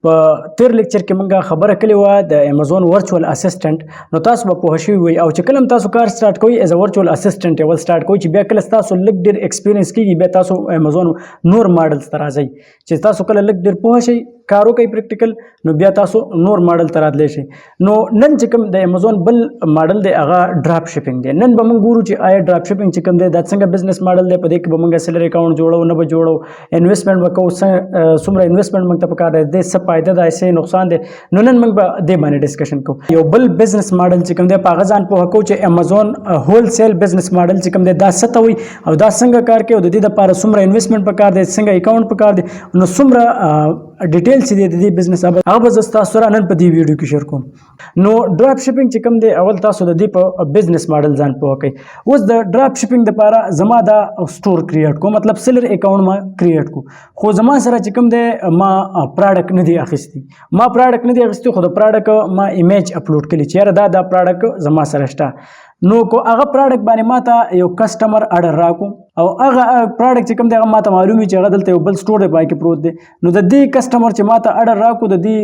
په تیر لیکچر کې مونږه خبره کړې وه د Amazon virtual assistant. نو تاسو به پوه شوي وئ او چې کله تاسو کار سٹارټ کوئ، as virtual assistant اول سٹارټ کوئ، چې بیا کله تاسو لږ ډیر experience کیږي، بیا تاسو Amazon نور ماډلز ته راځئ. چې تاسو کله لږ ډیر پوه شئ، کار وکړئ practical، نو بیا تاسو نور ماډل ته راتلی شئ. نو نن چې کوم د Amazon بل ماډل دی، هغه drop shipping دی. نن به موږ ګورو چې آیا drop shipping چې کوم دی، دا څنګه business model دی، په دې کې به موږ seller account جوړو، نه به جوړو، investment به کوو، څومره investment موږ ته پکار دی، د څه فائدہ ده، څه نقصان دی. نو نن موږ به دې باندې discussion کوو. یو بل business model چې کوم دی، په هغه ځان پوهه کوو چې Amazon wholesale business model چې کوم دی، دا څه ته وایي او دا څنګه کار کوي او د دې لپاره څومره investment پکار دی، څنګه account پکار دی. نو څومره details دي د دې business، هغه به زه تاسو سره نن په دې ویډیو کې share کوم. نو drop shipping چې کوم دی، اول تاسو د دې په business model ځان پوه کړئ. اوس د drop shipping لپاره زما دا store create کو، مطلب seller account ما create کو، خو زما سره چې کوم دی، ما product نه دی اخیستی. ما product نه دی اخیستی، خو د product ما image upload کړي چې یاره دا product زما سره شته. نو کو هغه product باندې ما ته یو customer order راکو او هغه product چې کوم دی، هغه ما ته معلومي چې هغه دلته یو بل store دی، پای کې پروت دی. نو د دې customer چې ما ته order راکو، د دې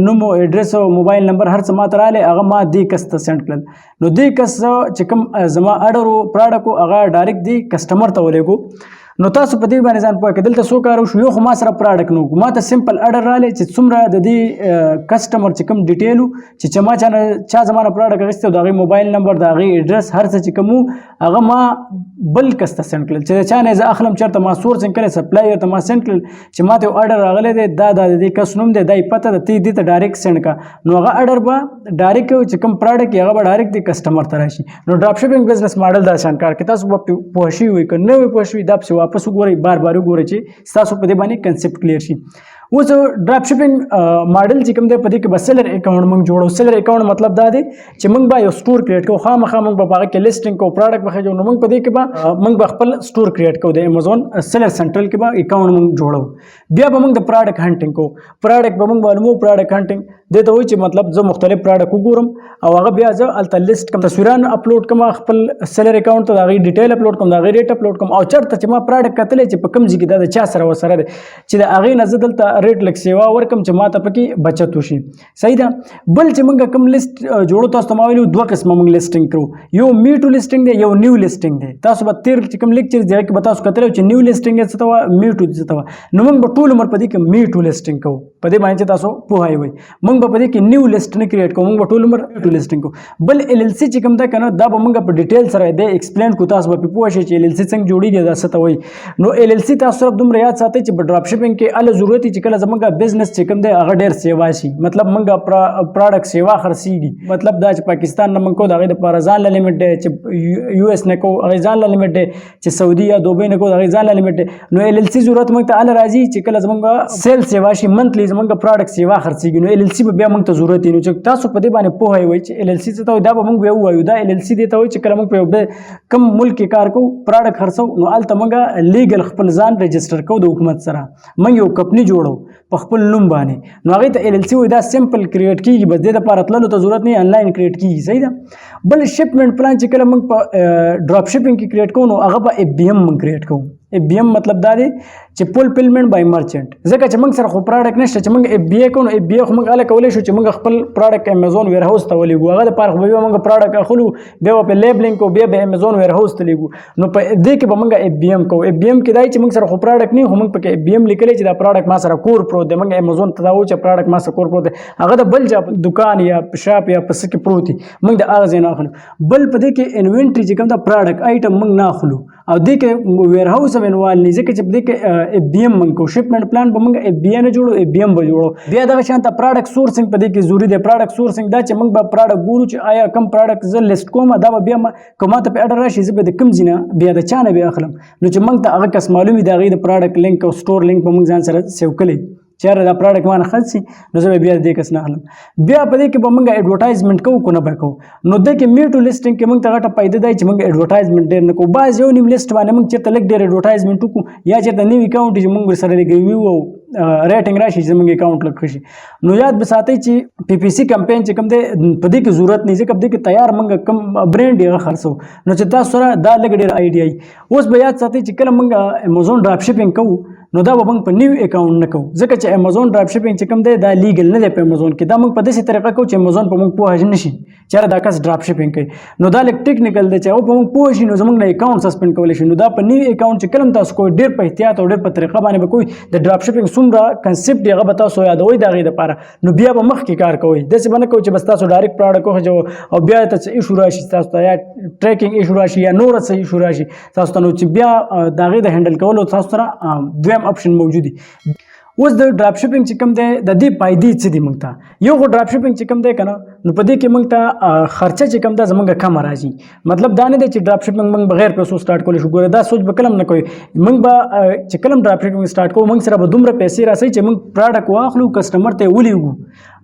نوم او ایډریس او mobile number هر څه ما ته رااله، هغه ما دې کس ته send کړل. نو دې کس چې کوم زما order او product، هغه direct دې customer ته ولېګو. نو تاسو په دې باندې ځان پوه کړئ، دلته څو کار وشو؟ یو خو ما سره product نو، ما ته simple order رااله چې څومره د دې customer چې کوم detail چې چې ما چا چا زما نه product اخیستی، د هغې mobile number، د هغې ایډریس، هر څه چې کوم، هغه ما بل کس ته send کړل چې چا نه زه اخلم، چېرته ما sourcing کړی، supplier ته ما send کړل چې ما ته order راغلی دی، دا د دې کس نوم دی، دا یې پته ده، ته دې ته direct send کا. نو هغه order به direct چې کوم product، هغه به direct د customer ته راشي. نو drop shipping business model دا شان کار کوي. تاسو به پوه شوي وئ، که نه وئ پوه شوي، دا پسې واپس وګورئ، بار بار وګورئ چې تاسو په دې باندې concept clear شي. اوس drop shipping model چې کوم دی، په دې کې به seller account موږ جوړو. seller account مطلب دا دی چې موږ به یو store create کوو، خامخا موږ به هغه کې listing کوو، product به جوړو. نو موږ په دې کې به موږ به خپل store create کوو، د Amazon Seller Central کې به account موږ جوړو. بیا به موږ د product hunting کوو، product به موږ معلومو. product hunting دې ته وایي چې مطلب زه مختلف product وګورم او هغه بیا زه هلته لیست کوم، تصویران اپلوډ کوم خپل seller account ته، د هغې detail upload کوم، د هغې rate upload کوم او چېرته چې ما product کتلی چې په کوم ځای کې دا د چا سره وسره دی، چې د هغې نه زه دلته rate لږ سیوا ورکم چې ما ته پکې بچت وشي. صحیح ده. بل چې موږ کوم لیست جوړو، تاسو ته ما ویلو دوه قسمه موږ listing کړو، یو me too listing دی، یو new listing دی. تاسو به تیر چې کوم لیکچر دی کې به تاسو کتلی چې new listing څه ته وایي، me too څه ته وایي. نو موږ به ټول عمر په دې کې me too listing کوو. په دې باندې چې تاسو پوه وئ، موږ به په دې کې new list نه create کوو، موږ به ټول عمر me too listing کوو. بل LLC چې کوم ده کنه، دا به موږ په detail سره دی explain کو، تاسو به پوه شئ چې LLC څنګه جوړیږي، دا څه ته وایي. نو LLC تاسو صرف دومره یاد ساتئ چې په drop shipping کې ال ضرورت چې کله زموږ business چې کوم دی، هغه ډیر سیوا شي، مطلب موږ product سیوا خرڅیږي. مطلب دا چې پاکستان نه موږ کو، د هغې دپاره ځان له limit دی، چې US نه کو، هغې ځان له limit دی، چې سعودي یا دوبۍ نه کو، د هغې ځان له limit دی. نو LLC ضرورت موږ ته ال راځي چې کله زموږ sale سیوا شي، monthly زموږ product سیوا خرڅیږي، نو LLC به بیا موږ ته ضرورت دی. نو چې تاسو په دې باندې پوه وئ چې LLC څه ته وایي، دا به موږ بیا ووایو. دا LLC دې ته وایي چې کله موږ په یو کوم ملک کې کار کوو، product خرڅو، نو هلته موږ legal خپل ځان register کوو د حکومت سره، موږ یو کمپني جوړو په خپل نوم باندې، نو هغې ته LLC وایي. دا simple create کیږي، بس دې دپاره تللو ته ضرورت نه، online create کیږي. صحیح ده. بل shipment plan چې کله موږ په drop shipping کې create کوو، نو هغه به FBM موږ create کوو. FBM مطلب دا دی چې fulfillment by merchant، ځکه چې موږ سره خو product نشته چې موږ FBA کوو. نو FBA خو موږ هله کولی شو چې موږ خپل product Amazon warehouse ته ولېږو. هغه دپاره خو بیا موږ product اخلو، بیا به په labeling کوو، بیا به Amazon warehouse ته لېږو. نو په دې کې به موږ FBM کوو. FBM کې دا چې موږ سره خو product نه، خو موږ پکې FBM لیکلی چې دا product ما سره کور پروت دی. موږ Amazon ته دا وایو چې product ما سره کور پروت دی، هغه د بل چا په دکان یا په shop یا په څه کې پروت دی، موږ د هغه ځای نه اخلو. بل په دې کې inventory چې کوم دا product item موږ نه اخلو او دې کې warehouse هم involve نه، ځکه چې په دې کې FBM موږ کوو. shipment plan به موږ FBA نه جوړو، FBM به جوړو. بیا دغه شان ته product sourcing په دې کې ضروري دی. product sourcing دا چې موږ به product ګورو چې آیا کوم product زه لیست کوم، دا به بیا کوم ته په order راشي، زه به د کوم ځای نه بیا د چا نه بیا اخلم. نو چې موږ ته هغه کس معلومي، د هغې د product link او store link به موږ ځان سره save کړي چې یاره دا product ما نه خرڅ شي، نو زه به بیا د دې کس نه اخلم. بیا په دې کې به موږ advertisement کوو کو نه به کوو؟ نو دې کې me too listing کې موږ ته غټه فایده ده چې موږ advertisement ډېر نه کوو. بعض یو نیم لیست باندې موږ چېرته لږ ډېر advertisement وکړو یا چېرته نوي account چې موږ سره لږ review او rating راشي چې زموږ account لږ ښه شي. نو یاد به ساتئ چې PPC campaign چې کوم دی، په دې کې ضرورت نه، ځکه په دې کې تیار موږ کوم برند یې خرڅو. نو چې تاسو سره دا لږ ډېر idea. اوس به یاد ساتئ چې کله موږ Amazon drop shipping کوو، نو دا به موږ په نیو اکاونټ نه کوو، ځکه چې امیزون ډراپ شپینګ چې کوم دی دا لیګل نه دی په امیزون کې. دا موږ په داسې طریقه کوو چې امیزون په موږ پوه نه شي چې یاره دا کس ډراپ شپینګ کوي. نو دا لږ ټیکنیکل دی چې هغه په موږ پوه شي نو زموږ نه اکاونټ سسپند کولی شي. نو دا په نیو اکاونټ چې کله تاسو کوئ ډېر په احتیاط او ډېر په طریقه باندې به کوئ. د ډراپ شپینګ څومره کنسپټ دی هغه به تاسو یادوئ د هغې دپاره، نو بیا به مخکې کار کوئ. داسې به نه کوئ چې بس تاسو ډایرکټ پراډکټ وخیژوئ او بیا ته څه ایشو راشي تاسو ته، یا ټریکینګ ایشو راشي یا نوره څه ایشو راشي تاسو ته، نو چې بیا د هغې د هینډل کولو تاسو سره دویم اپشن موجود دی. اوس د ډراپ شپینګ چې کوم دی د دې فایدې څه دي موږ ته؟ یو خو ډراپ شپینګ چې کوم دی کنه، نو په دې کې موږ ته خرچه چې کوم ده زمونږ کمه راځي. مطلب دا نه دی چې ډراپ شپینګ موږ بغیر پیسو سٹارټ کولی شو. ګوره دا سوچ به کله هم نه کوئ. موږ به چې کله هم ډراپ شپینګ سٹارټ کوو موږ سره به دومره پیسې راسي چې موږ پراډکټ واخلو کسټمر ته یې ولیږو.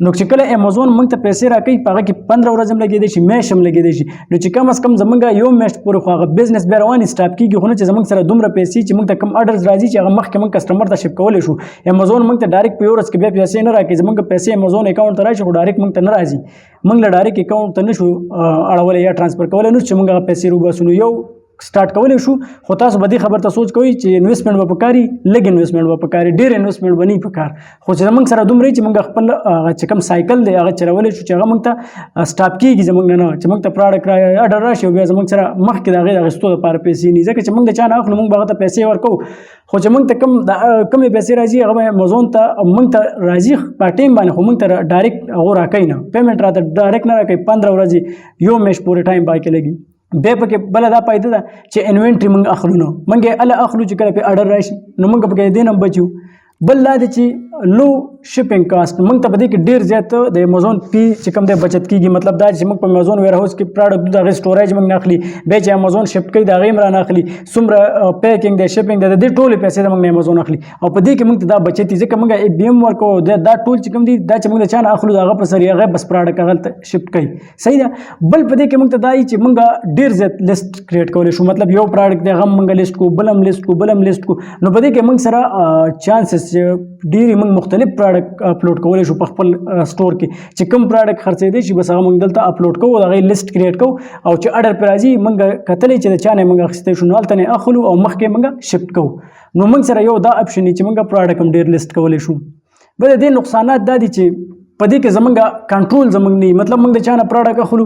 نو چې کله امیزون موږ ته پیسې راکوي په هغه کې 15 ورځې هم لګېدی شي، میاشت هم لګېدی شي. نو چې کم از کم زمونږ یو میاشت پورې خو هغه بزنس بیا روان سټاپ کېږي، خو نه چې زمونږ سره دومره پیسې چې موږ ته کم ارډرز راځي چې هغه مخکې موږ کسټمر ته شپ کولی شو. امیزون موږ ته ډایرکټ په یو ورځ کې بیا پیسې نه راکوي. زمونږ پیسې امیزون اکاونټ ته راشي خو ډایرکټ موږ ته نه راځي، موږ له ډایرکټ اکاونټ ته نشو اړولی یا ټرانسفر کولی نشو چې موږ هغه پیسې روباسو. نو یو سٹارټ کولی شو، خو تاسو به دې خبر ته سوچ کوئ چې انویسټمنټ به پکاري، لږ انویسټمنټ به پکاري، ډېر انویسټمنټ به نه پکار. خو چې زمونږ سره دومره چې موږ خپل هغه چې کوم سایکل دی هغه چلولی شو چې هغه موږ ته سټاپ کېږي زمونږ نه، چې موږ ته پراډکټ ارډر راشي او بیا زمونږ سره مخکې د هغې د اخیستو لپاره پیسې نه، ځکه چې موږ د چا نه اخلو موږ به هغه ته پیسې ورکوو، خو چې موږ ته کوم د کومې پیسې راځي هغه به امیزون ته موږ ته راځي په ټایم باندې، خو موږ ته ډایرکټ هغه راکوي نه، پیمنټ راته ډایرکټ نه راکوي، 15 ورځې یو میاشت پورې ټایم پکې لګي. بیا پکې بله دا فایده ده چې انوینټري موږ اخلو، نو موږ یې هله اخلو چې کله پرې ارډر راشي، نو موږ پکې دې نه هم بچو. بل دا دی چې لو شپینګ کاست، موږ ته په دې کې ډېر زیات د امیزون پی چې کوم دی بچت کېږي. مطلب دا چې موږ په امیزون ویر هاوس کې پراډکټ د هغې سټوریج موږ نه اخلي، بیا چې امیزون شپ کوي د هغې هم رانه اخلي، څومره پیکینګ دی شپینګ دی د دې ټولې پیسې د موږ نه امیزون اخلي او په دې کې موږ ته دا بچت دي، ځکه موږ ای بي ام ورکوو. دا ټول چې کوم دي دا چې موږ د چا نه اخلو د هغه په سر یې هغه بس پراډکټ هغلته شفټ کوي. صحیح ده. بل په دې کې موږ ته دا چې موږ ډېر زیات لیست کریټ کولی شو. مطلب یو پراډکټ دی هغه هم موږ لیست کو، بل هم لیست کو، بل هم لیست کو، نو په دې کې موږ سره چانسز ډېری موږ مختلف پراډکټ اپلوډ کولی شو په خپل سټور کې. چې کوم پراډکټ خرڅېدی شي بس هغه موږ دلته اپلوډ کوو، د هغې لیست کریټ کوو او چې ارډر پرې راځي موږ کتلی چې د چا نه موږ اخیستی شو نو هلته نه اخلو او مخکې موږ شفټ کوو. نو موږ سره یو دا اپشن دی چې موږ پراډکټ هم ډېر لیست کولی شو. بل د دې نقصانات دا دي چې په دې کې زمونږ کنټرول زمونږ نه، مطلب موږ د چا نه پراډکټ اخلو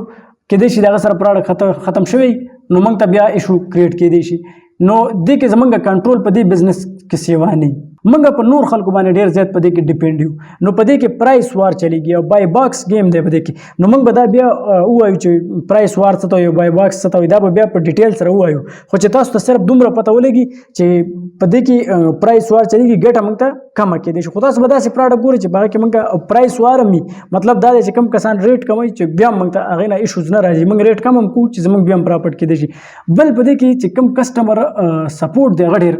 کېدای شي د هغه سره پراډکټ ختم شوی نو موږ ته بیا ایشو کریټ کېدای شي. نو دې کې زمونږ کنټرول په دې بزنس کې سیوا نه، موږ په نور خلکو باندې ډېر زیات په دې کې ډیپند یو. نو په دې کې پرایس وار چلیږي او بای باکس گیم دی په دې کې. نو موږ به دا بیا ووایو چې پرایس وار څه ته وایي، بای باکس څه ته وایي، دا به بیا په ډیټیل سره ووایو. خو چې تاسو ته صرف دومره پته ولګي چې په دې کې پرایس وار چلیږي، ګټه موږ ته کمه کېدای شي. خو تاسو به داسې پراډکټ ګورئ چې په هغه کې موږ پرایس وار هم وي، مطلب دا دی چې کم کسان ریټ کموي چې بیا موږ ته هغې نه ایشوز نه راځي، موږ ریټ کم هم کوو چې زموږ بیا هم پراپټ کېدای شي. بل په دې کې چې کم کسټمر سپورټ دی هغه ډېر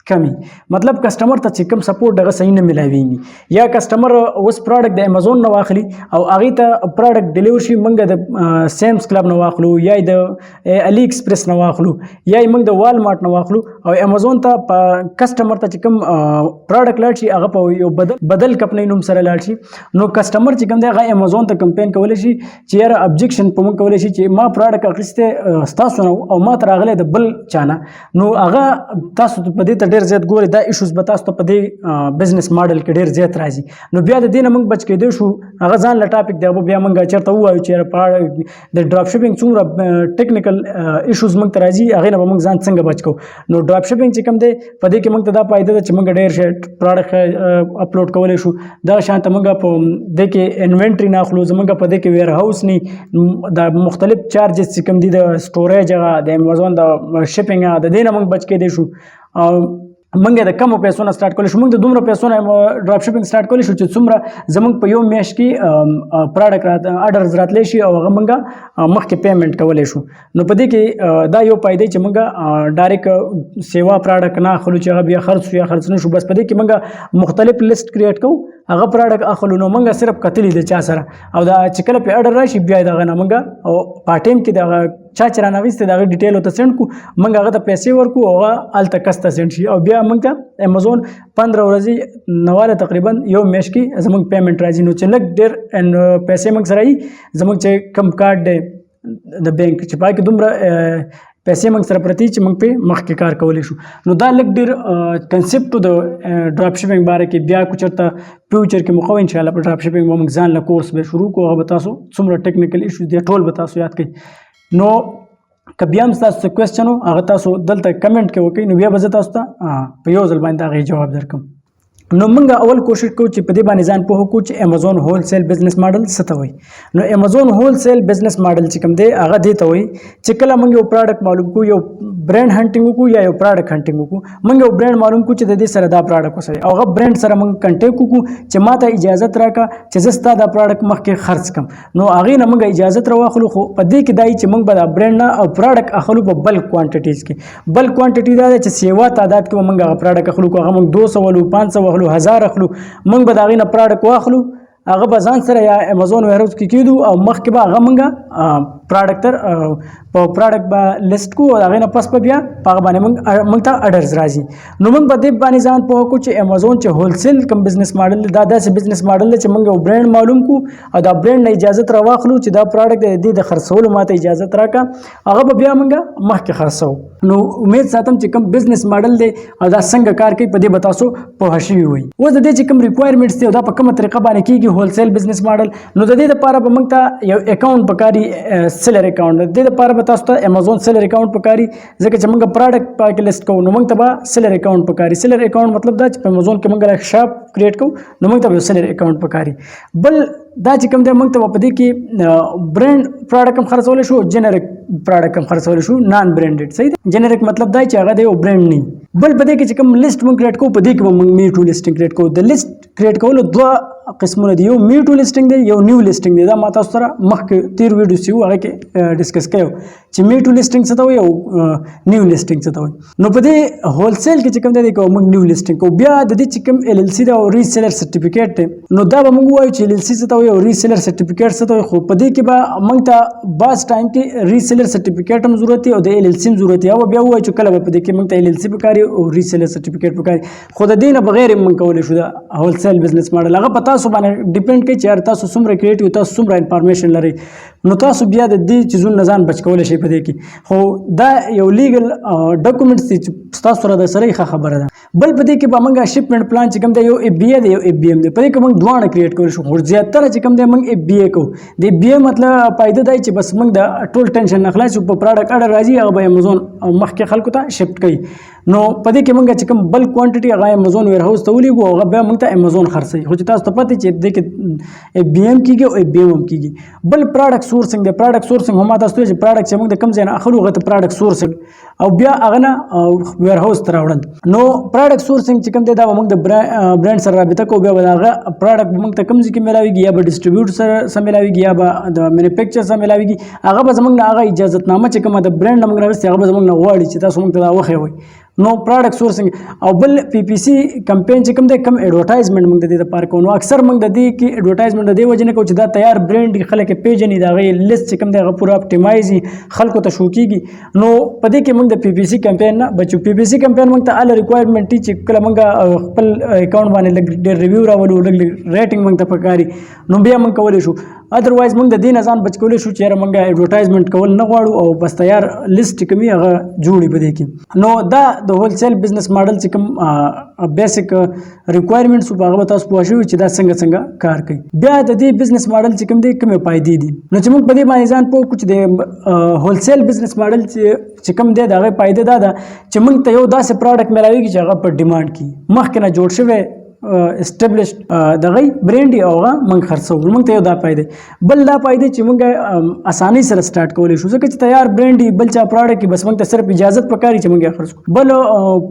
کمی، مطلب کسټمر ته چې کوم سپورټ دغه صحیح نه ملاویږي، یا کسټمر اوس پراډکټ د امیزون نه واخلي او هغې ته پراډکټ ډیلیور شي، موږ د سیمز کلب نه واخلو یا د علي ایکسپریس نه واخلو یا یې موږ د والمارټ نه واخلو او امیزون ته په کسټمر ته چې کوم پراډکټ لاړ شي هغه په یو بدل کمپنۍ نوم سره لاړ شي، نو کسټمر چې کوم دی هغه امیزون ته کمپین کولی شي چې یاره ابجیکشن په موږ کولی شي چې ما پراډکټ اخیستی ستاسو نه او ما ته راغلی د بل چا نه. نو هغه تاسو په دې ته ډېر زیات ګورئ، دا ایشوز به تاسو ته په دې بزنس ماډل کې ډېر زیات راځي. نو بیا د دې نه موږ بچ کېدای شو، هغه ځان له ټاپک دی، بیا موږ چېرته ووایو چې یاره په اړه د ډراپ شپینګ څومره ټیکنیکل ایشوز موږ ته راځي هغې نه به موږ ځان څنګه بچ کوو. نو ډراپ شپینګ چې کوم دی په دې کې موږ ته دا فایده ده چې موږ ډېر شی پراډکټ اپلوډ کولی شو. دغه شان ته موږ په دې کې انوینټري نه اخلو، زموږ په دې کې ویر هاوس نه، د مختلف چارجز چې کوم دي د سټوریج هغه د امیزون د شپینګ هغه د دې نه موږ بچ کېدای شو. او موږ د کمو پیسو نه سٹارټ کولی شو، موږ د دومره پیسو نه ډراپ شپینګ سٹارټ کولی شو چې څومره زموږ په یو میاشت کې پراډکټ ارډرز راتلی شي او هغه موږ مخکې پیمنټ کولی شو. نو په دې کې دا یو فایده چې موږ ډایرکټ سیوا پراډکټ نه اخلو چې هغه بیا خرڅ شو یا خرڅ نه شو، بس په دې کې موږ مختلف لیست کریټ کوو هغه پراډکټ اخلو. نو موږ صرف کتلی د چا سره او دا چې کله په ارډر راشي بیا دغه نه موږ او په ټایم کې دغه چا چې رانه اخیستی د هغې ډیټیل ورته سینډ کړو، موږ هغه ته پیسې ورکړو او هغه هلته کس ته سینډ شي او بیا موږ ته امیزون 15 ورځې نواله تقریبا یو میاشت کې زموږ پیمنټ راځي. نو چې لږ ډېر پیسې موږ سره وي، زموږ چې کوم کارت دی د بانک چې پای کې دومره پیسې موږ سره پرتې چې موږ په مخکې کار کولی شو. نو دا لږ ډېر کنسپټ د ډراپ شپینګ باره کې. بیا که چېرته فیوچر کې موقع ان شاء الله په ډراپ شپینګ به موږ ځان له کورس به شروع کوو، هغه به تاسو څومره ټیکنیکل ایشوز دی ټول به تاسو یاد کړئ. نو که بیا هم ستاسو څه کوېسچن و، هغه تاسو دلته کمنټ کې وکړئ، نو بیا به زه تاسو ته په یو ځل باندې د هغې جواب درکړم. نو موږ اول کوشش کوو چې په دې باندې ځان پوه کړو چې Amazon هول سیل بزنس ماډل څه ته وایي. نو Amazon هول سیل بزنس ماډل چې کوم دی، هغه دې ته وایي چې کله موږ یو پروډکټ معلوم کړو، یو برند هنټینګ وکړو یا یو پروډکټ هنټینګ وکړو، موږ یو برند معلوم کړو چې د دې سره دا پروډکټ وسره، او هغه برند سره موږ کنټیکټ وکړو چې ما ته اجازه راکړه چې زه ستا دا پروډکټ مخکې خرڅ کړم. نو هغې نه موږ اجازه راواخلو، خو په دې کې دا چې موږ به دا برند نه او پروډکټ اخلو په بلک کوانټیټیز کې. بلک کوانټیټي دا ده چې سیوا تعداد کې به موږ هغه پروډکټ اخلو، که هغه موږ 200 ولو، 500 اخلو، 1000 اخلو، موږ به د هغې نه پروډکټ واخلو، هغه به ځان سره یا امیزون ویرهاوس کې کېدو او مخکې به هغه موږ پروډکټ تر په پروډکټ به لیست کو او هغې نه پس به بیا په هغه باندې موږ ته ارډرز راځي. نو موږ په دې باندې ځان پوه کړو چې امیزون چې هولسیل کوم بزنس ماډل، دا داسې بزنس ماډل دی چې موږ یو برند معلوم کړو او دا برند نه اجازه راواخلو چې دا پروډکټ د دې د خرڅولو ماته اجازه راکړه، هغه به بیا موږ مخکې خرڅو. نو امید ساتم چې کوم بزنس ماډل دی او دا څنګه کار کوي، په دې به تاسو پوه شوي وئ. اوس د دې چې کوم ریکوایرمنټس دی او دا په کومه طریقه باندې کیږي هولسیل بزنس ماډل، نو د دې لپاره به موږ ته یو اکاونټ پکاري، سیلر اکاونټ. د دې لپاره به تاسو ته امیزون سیلر اکاونټ پکاري، ځکه چې موږ پروډکټ پکې لیست کوو، نو موږ ته به سیلر اکاونټ پکاري. سیلر اکاونټ مطلب دا چې په امیزون کې موږ شاپ کریټ کوو، نو موږ ته به سیلر اکاونټ پکاري. بل دا چې کوم دی، موږ ته په دې کې برند پروډکټ هم خرڅول شو، جنریک پروډکټ هم خرڅول شو، نان برانډډ. صحیح دی؟ جنریک مطلب دا چې هغه دی یو برند نه. بل په دې کې چې کوم لیست موږ کریټ کوو، په دې کې به موږ می ټو لیستینګ کریټ کوو. د لیست کریټ کولو دوه قسمونه دي، یو می ټو لیستینګ دی، یو نیو لیستینګ دی. دا ما تاسو سره مخکې تیر ویډیو سی هغه کې ډیسکس کړو چې می ټو لیستینګ څه ته وایي او نیو لیستینګ څه ته وایي. نو په دې هولسیل کې چې کوم دی کوم، موږ نیو لیستینګ کوو. بیا د دې چې کوم ال ال سی دا او ریسیلر سرټیفیکیټ دی، نو دا به موږ وایو چې ال ال سی څه ته وایي او ریسیلر سرټیفیکیټ څه ته وایي. خو په دې کې به موږ ته بعض ټایم کې ریسیلر سرټیفیکیټ هم ضرورت او د ال ال سی هم ضرورت دی، او بیا وایو چې کله به په دې کې موږ ته ال ال سی پکاري او ریسیلر سرټیفیکیټ پکاري. خو د دې نه بغیر موږ کولی شو د هولسیل بزنس ماډل. هغه په تاسو باندې ډیپند کوي چې یار تاسو څومره کریټیو، تاسو څومره انفارمیشن لرئ، نو تاسو بیا د دې چیزونو نه ځان بچ کولی شئ په دې کې. خو دا یو لیګل ډاکومنټس دي چې ستاسو سره د سره ښه خبره ده. بل په دې کې به موږ شپمنټ پلان چې کوم دی، یو اف بي ای دی، یو اف بي ایم دی. په دې کې موږ دواړه کریټ کولی شو، خو زیاتره چې کوم دی موږ اف بي ای کوو. د اف بي ای مطلب فایده دی چې بس موږ د ټول ټینشن نه خلاص شو، په پروډکټ ارډر راځي، هغه به امیزون مخکې خلکو ته شفټ کوي. نو په دې کې موږ چې کوم بل کوانټیټي هغه امیزون ویرهاوس ته ولیږو، هغه بیا موږ ته امیزون خرڅوي. خو چې تاسو ته پته چې دې کې اف بي ایم کیږي او اف بي ایم هم کیږي. بل پروډکټ سورسینګ دی. پروډکټ سورسینګ هم تاسو ته چې پروډکټ چې موږ د کوم ځای نه اخلو، هغه ته پروډکټ سورسینګ او بیا هغه نه ویرهاوس ته راوړل. نو پروډکټ سورسینګ چې کوم دی، دا به موږ د برند سره رابطه کوو، بیا به هغه پروډکټ موږ ته کوم ځای کې ملاویږي، یا به ډیسټریبیوټر سره ملاویږي یا به د مینوفیکچر سره ملاویږي. هغه به زموږ نه هغه اجازتنامه چې کومه د برند نه موږ راوستي، هغه به زموږ نه غواړي چې تاسو موږ ته دا وښیوئ. نو پروډکټ سورسینګ او بل پی پی سی کمپین چې کوم دی، کوم ایډورټایزمنټ موږ د دې لپاره کوو، نو اکثر موږ د دې کې ایډورټایزمنټ د دې وجې نه کوو چې دا تیار برند دي، خلک یې پیژني، د هغې لیست چې کوم دی هغه پوره اپټیمایز خلکو ته شو کیږي. نو په دې کې موږ د پی پی سی کمپین نه بچو. پی پی سی کمپین موږ ته ال ریکوایرمنټ چې کله موږ خپل اکاونټ باندې لږ ډېر ریویو راولو، لږ ریټینګ موږ ته پکاري، نو بیا موږ کولی شو. ادروایز موږ د دې نه ځان بچ کولی شو چې یاره موږ ایډورټایزمنټ کول نه غواړو او بس تیار لیست چې کوم هغه جوړي په دې کې. نو دا د هولسیل بزنس ماډل چې کوم بیسیک ریکوایرمنټس په هغه به تاسو پوه شئ چې دا څنګه څنګه کار کوي. بیا د دې بزنس ماډل چې کوم دی، کومې فایدې دي؟ نو چې موږ په دې باندې ځان پوه کړو چې د هولسیل بزنس ماډل چې کوم دی، د هغې فایده دا ده چې موږ ته یو داسې پروډکټ ملاویږي چې هغه په ډیمانډ کې مخکې نه جوړ شوی اسټابلیش دغه برند او هغه موږ خرڅو، موږ ته یو دا فایده. بل دا فایده چې موږ اسانۍ سره سٹارټ کولی شو، ځکه چې تیار برند دی، بل چا پروډکټ کې، بس موږ ته صرف اجازه پکاري چې موږ یې خرڅ کړو. بل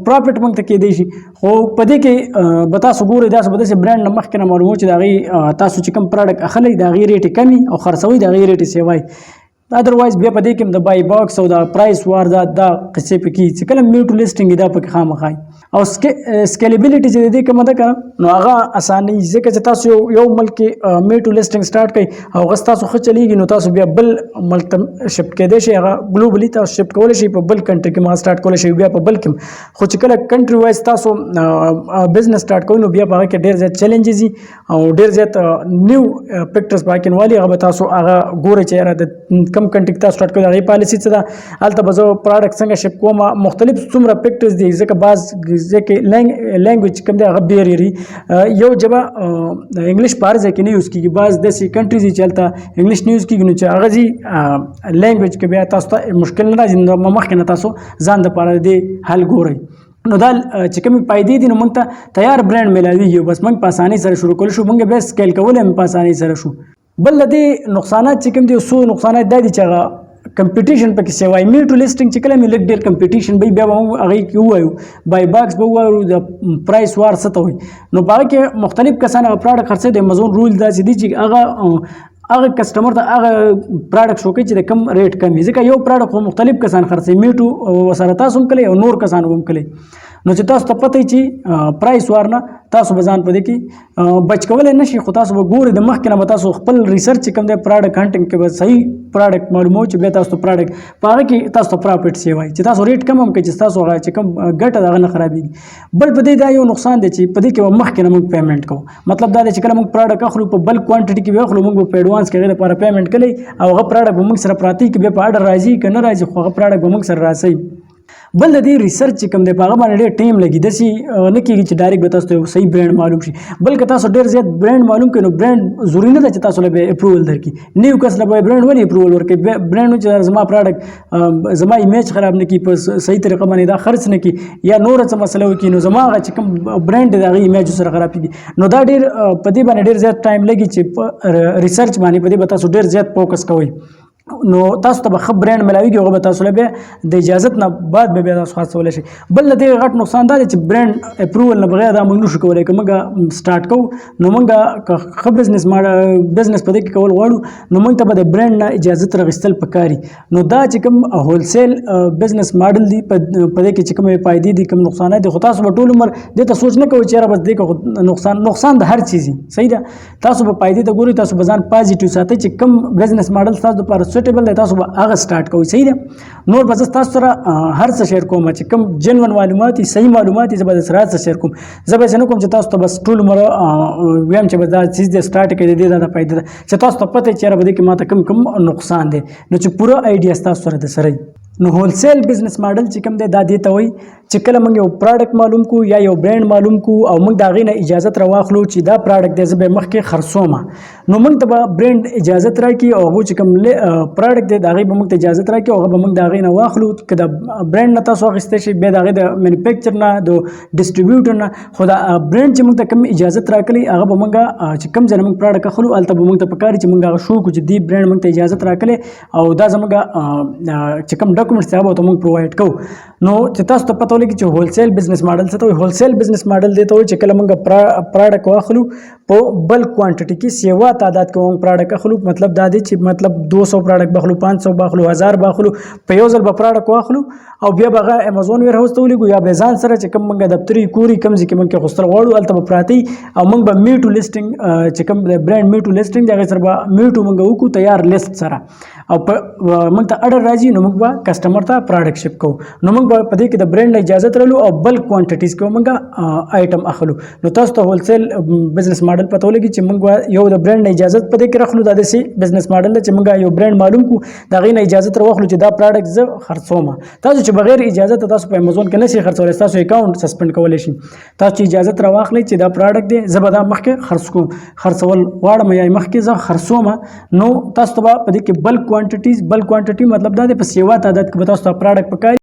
پروفټ موږ ته کېدای شي. خو په دې کې به تاسو ګورئ، داسې به داسې برند نه مخکې نه معلومو چې د هغې تاسو چې کوم پروډکټ اخلئ، د هغې ریټ کمي او خرڅوئ د هغې ریټ سیوای. ادروایز بیا په دې کې د بای باکس او د پرایس وار دا قصې پکې چې کله می ټو لیستینګ دا پکې خامخای. او سکیلیبিলিټي چې دې کومه ده کنه، نو هغه اساني، ځکه چې تاسو یو ملک کې می ټو لیسټینګ سٹارټ کړئ او هغه تاسو ښه چلیږي، نو تاسو بیا بل ملک ته شفت کېدای شئ. هغه ګلوبلی تاسو شفت کولی شئ، په بل کنټري کې ما سٹارټ کولی شئ، بیا په بل کې. خو چې کله کنټري وایز تاسو بزنس سٹارټ کوئ، نو بیا په هغه کې ډېر زیات چیلنجز دي او ډېر زیات نیو فیکټرز پکې والي. هغه به تاسو هغه ګورئ چې یاره د کم کنټري کې تاسو سٹارټ کوئ، هغې پالیسي څه ده، هلته به زه پراډکټ څنګه شپ کوم، مختلف څومره فیکټرز دي. ځکه بعض ځکه لینګویج کوم دی، هغه بیریری یو ژبه انګلیش په هر ځای کې نه یوز کیږي. بعض داسې کنټریز دي چې هلته انګلیش نه یوز کیږي، نو چې هغه ځي لینګویج کې بیا تاسو ته مشکل نه راځي، نو مخکې نه تاسو ځان دپاره دې حل ګورئ. نو دا چې کومې فایدې دي، نو موږ ته تیار برانډ ملاویږي، بس موږ په اسانۍ سره شروع کول شو، موږ بیا سکیل کولی هم په اسانۍ سره شو. بل د دې نقصانات چې کوم دي، څو نقصانات دا دي چې هغه کمپټیشن پکې سوای. می ټو لیسټینګ چې کله مې لږ ډېر کمپټیشن به بیا به موږ هغې کې ووایو، بای باکس به ووایو، د پرایس وار څه ته وایي، نو په هغه کې مختلف کسان هغه پراډکټ خرڅوي. د امیزون رول داسې دي چې هغه کسټمر ته هغه پراډکټ شو کوي چې د کم ریټ کم وي، ځکه یو پراډکټ خو مختلف کسان خرڅوي. می ټو سره تاسو هم کلی او نور کسان هم کلی، نو چې تاسو ته پته وي چې پرایس وار نه تاسو به ځان په دې کې بچ کولی نه شئ، خو تاسو به ګورئ، د مخکې نه به تاسو خپل ریسرچ چې کوم دی، پراډکټ هانټینګ کې به صحیح پراډکټ معلومو چې بیا تاسو ته پراډکټ په هغه کې تاسو ته پرافټ سی وای، چې تاسو ریټ کم هم کوي چې تاسو هغه چې کوم ګټه ده هغه نه خرابېږي. بل په دې دا یو نقصان دی چې په دې کې به مخکې نه موږ پیمنټ کوو. مطلب دا دی چې کله موږ پراډکټ اخلو، په بلک کوانټیټي کې به اخلو، موږ به په اډوانس کې هغې لپاره پیمنټ کړي او هغه پراډکټ به موږ سره پراته وي، که بیا په ارډر راځي که نه راځي، خو هغه پراډکټ به موږ سره راسي. بل د دې ریسرچ چې کوم دی، په هغه باندې ډېر ټایم لګي. داسې نه کېږي چې ډایرکټ به تاسو ته یو صحیح برانډ معلوم شي. بلکې تاسو ډېر زیات برانډ معلوم کړئ، نو برانډ ضروري نه ده چې تاسو له به اپروول درکړي. نیو کس له به برانډ ولې اپروول ورکړي؟ برانډ چې زما پراډکټ، زما ایمیج خراب نه کړي، په صحیح طریقه باندې دا خرڅ نه کړي یا نور څه مسله وکړي، نو زما هغه چې کوم برانډ دی، د هغې ایمیج سره خرابېږي. نو دا ډېر په دې باندې ډېر زیات ټایم لګي چې په ریسرچ باندې په دې به تاسو ډېر زیات فوکس کوئ، نو تاسو ته به ښه برانډ ملاویږي، هغه به تاسو له بیا د اجازت نه بعد به بیا تاسو خرڅولی شئ. بل د دې غټ نقصان دا دی چې برانډ اپروول نه بغیر دا موږ نشو کولی. که موږ سټارټ کوو، نو موږ که ښه بزنس بزنس په دې کې کول غواړو، نو موږ ته به د برانډ نه اجازت راغستل پکاري. نو دا چې کوم هولسیل بزنس ماډل دی، په دې کې چې کومې فایدې دي، کوم نقصانات دي، خو تاسو به ټول عمر دې ته سوچ نه کوئ چې یاره بس دې کې نقصان، نقصان د هر چیز صحیح ده. تاسو به فایدې ته ګورئ، تاسو به ځان پازیټیو ساتئ چې کوم بزنس ماډل تاسو لپاره سوټیبل دی، تاسو به هغه سٹارټ کوئ، صحیح ده. نور به زه تاسو سره هر څه شیر کوم چې کوم جنون معلومات دي، صحیح معلومات دي، زه به سره هر څه شیر کوم. زه به نه کوم چې تاسو ته بس ټول عمر ویم چې بس دا چیز دې سٹارټ کړئ، دې دا فایده ده، چې تاسو ته پته چې یاره به دې کې ماته کوم کوم نقصان دی، نو چې پوره ایډیا تاسو سره د سره. نو هولسیل بزنس ماډل چې کوم دی، دا دې ته وایي چې کله موږ یو پراډکټ معلوم کو یا یو برانډ معلوم کو او موږ د هغې نه اجازت راواخلو چې دا پراډکټ دی، زه به مخکې خرڅوم، نو موږ ته به برانډ اجازت راکړي او هغه چې کوم پراډکټ دی، د هغې به موږ ته اجازت راکړي او هغه به موږ د هغې نه واخلو. که د برانډ نه تاسو اخیستی شئ، بیا د هغې د مینوفیکچر نه، د ډیسټریبیوټر نه، خو دا برانډ چې موږ ته کوم اجازت راکړي، هغه به موږ چې کوم ځای نه موږ پراډکټ اخلو، هلته به موږ ته پکار چې موږ هغه شو کو چې دې برانډ موږ ته اجازت راکړي او دا زموږ چې کوم ډاکومنټس دی، هغه به ورته موږ پرووایډ کوو. نو چې تاسو ته پته ولګي چې هولسیل بزنس ماډل څه ته وایي، هولسیل بزنس ماډل دی ته وایي چې کله موږ پراډکټ واخلو په بلک کوانټیټي کې، سیوا تعداد کې موږ پراډکټ اخلو. مطلب دا دی چې مطلب 200 پراډکټ باخلو، 500 باخلو، 1000 باخلو، په یو ځل به پراډکټ واخلو او بیا به هغه امیزون ویر هاوس ته ولیږو یا به ځان سره چې کوم موږ دفتري کوري کوم ځای کې موږ کې غوښتل غواړو، هلته به پراته او موږ به می ټو لیسټینګ چې کوم برانډ می ټو لیسټینګ دی، هغې سره به می ټو موږ وکړو تیار لیست سره او په موږ ته ارډر راځي، نو موږ به کسټمر ته پراډکټ شپ کوو. نو موږ به په دې کې د برانډ نه اجازه لرو او بلک کوانټیټیز کې موږ آیټم اخلو. نو تاسو ته هولسیل بزنس ماډل پته ولګي چې موږ یو د برانډ نه اجازه په دې کې راخلو. دا داسې بزنس ماډل چې موږ یو برانډ معلوم کو، د هغې نه اجازه تر واخلو چې دا پراډکټ زه خرڅوم. تاسو چې بغیر اجازه ته تاسو په امیزون کې نشئ خرڅولی، تاسو اکاونټ سسپند کولی شي. تاسو چې اجازه تر واخلئ چې دا پراډکټ دی، زه به دا مخکې خرڅ کوم، خرڅول غواړم یا مخکې زه خرڅوم، نو تاسو ته به په دې کې بلک کوانټیټیز، بلک کوانټیټي مطلب دا دی په سیوا تعداد کې به تاسو ته پراډکټ پکار